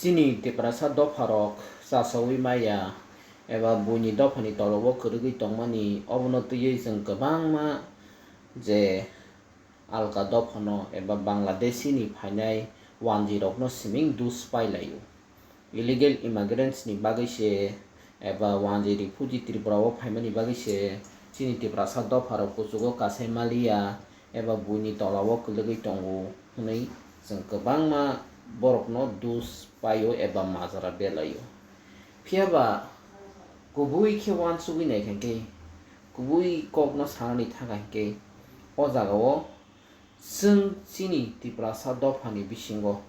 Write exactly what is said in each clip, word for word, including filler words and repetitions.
Chini Tiprasa dopharok chasaui maya eba buini dophani tolao kwrwgwi tongmani, obono twiwi chwng kwbangma je alka dophano eba Bangladeshini phainai wanjwirokno siming dus pailaio. Illegal immigrants ni bagwi se eba wanjwi refugee Tripura o phaimani bagwi se chini Tiprasa dopharok kuchugo kasai maliya eba buini tolao kwlwgwi tongo hwnwi chwng kwbangma borokno dus paio eba majra belaio. Phiya ba kubui khe uansugwi naikha khe, kubui kokno sanani thangkha hinkhe, o jagao chwng chini Tiprasa dophani bisingo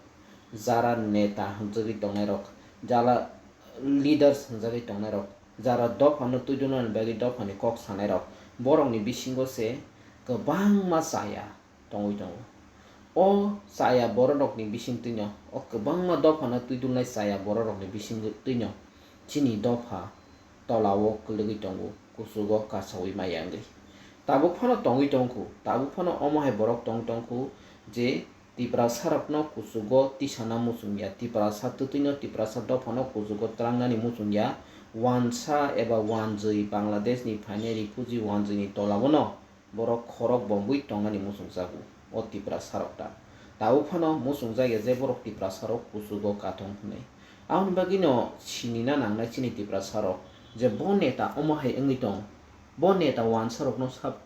jara neta hwnjagwi tongnairok, jara leaders hwnjagwi tongnairok, jara dophano twidulnani bagwi dophani kok sanairok, borokni bisingo se kwbangma chaya tongwi tongo. O chaya bororokni bisingtwino, o kwbangma dophano twidulnai chaya bororokni bisingtwino chini dopha tolao kwlwgwi tongo, kuchugo kasaui maya wngwi. Tabuk phano tongwi tongkhu, tabuk phano omo hai borok tong tongkhu je Tiprasarokno kuchugo tisana muchungya, Tiprasa twtwino Tiprasa dophano kuchugo twlangnani muchungya, wansa eba wanjwi Bangladeshni phainai refugee wanjwini tolaono borok khorok bombwi tongnani muchungjago o Tiprasarok ta. Tabuk phano muchungjak ya je borok Tiprasarok kuchugo kathong hwnwi. Aboni bagwino sinina nangnai chini Tiprasarok je bo neta omo hai wngwi tong, bo neta wansarokno sap-,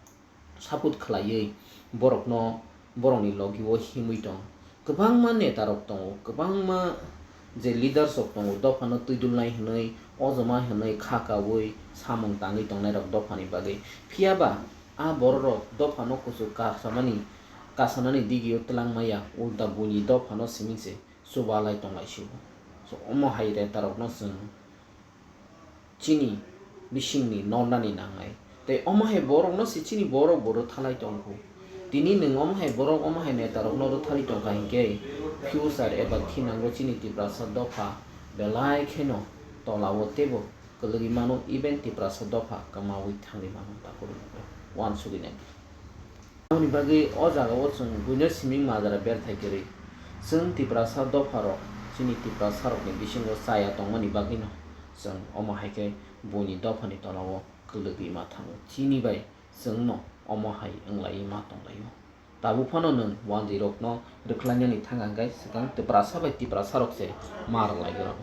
support khlaiwi borokno, borokni logi o himwi tong. Kwbangma netarok tongo, kwbangma je leaders rok tongo, dophano twidulnai hwnwi, ojoma hwnwi, kha kaui samung tangwi tongnairok dophani bagwi. Phiya ba, a bororok dophano kuchuk kasamani, kasanani digio twlang maya, ulta buini dophano siming se chubalai tonglaisio. So, omo hai netarokno chwng chini bisingni nornani nangnai. Tei omo hai borokno se chini borok bo rwthalai tongkhu. Tini nwng omo hai borok, omo hai netarokno rwthalwi tongkha hinkhe future eba thinango chini Tiprasa dopha belai kheno tolao teibo kwlwgwi mano, even Tiprasa dopha kwmaui thangwi mano, takhuk uansugwi naidi. Aboni bagwi o jagao chwng buino siming majra berthai kwrwi. Chwng Tiprasa dopharok, chini Tiprasarokni bisingo chaya tongmani bagwino chwng omo hai khe buini dophani tolao kwlwgwi ma thango. Chini bai chwngno omo hai wnglaiwi ma tonglaio. Tabuk phano nwng wanjwirokno rwkhlainani thang hwnkhe swkang Tiprasa bai Tiprasarok se ma rwlaio.